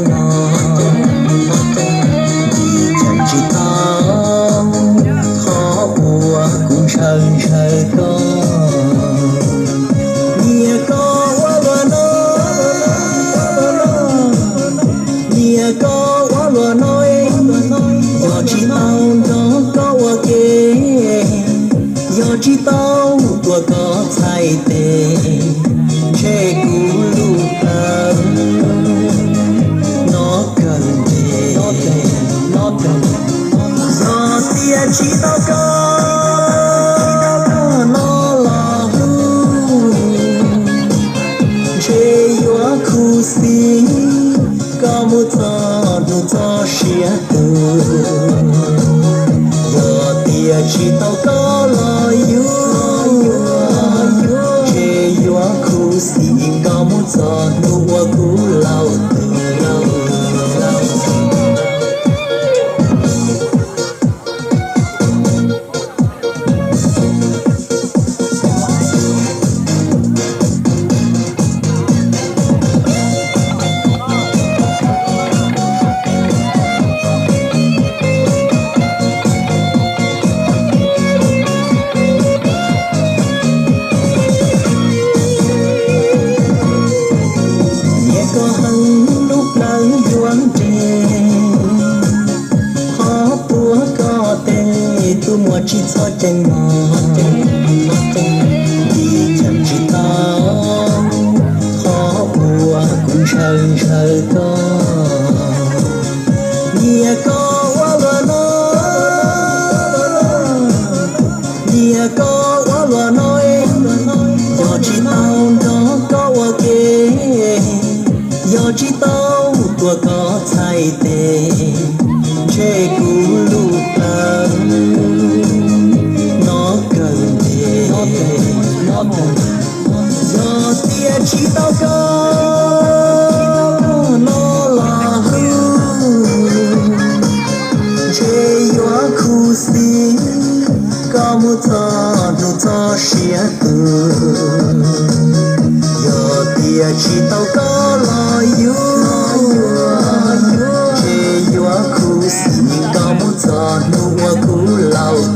no, vim cas tsis tau qhov uas kuv ntshaw ntshaw koj. Nyiam koj ua luaj no, nyiam koj ua luaj no, yog tsis tau nrog koj ua ke, yog tsis tau tuav koj txhais tes, ntshe kuv lub plawv no kawg ntes. Yog tias tsis tau koj no los hlub, ntshe yuav khuv xim koj mus txog hnub txoj sia tu. Yog tias tsis tau koj los yuav, ntshe yuav khuv xim koj mus txog hnub uas kuv laus tu. Nyiam koj heev, lub plawv yuav nres, qhov tuav koj tes tus muaj tsis txhob ceev mog. Vim cas tsis tau qhov uas kuv ntshaw ntshaw koj. Nyiam koj ua luaj no, nyiam koj ua luaj no, yog tsis tau nrog koj ua ke, yog tsis tau tuav koj txhais tes, ntshe kuv lub plawv no kawg ntes. Yog tias tsis tau koj no los hlub, ntshe yuav khuv xim koj mus txog hnub txoj sia tu. Yog tias tsis tau koj los yuav, ntshe yuav khuv xim koj mus txog hnub uas kuv laus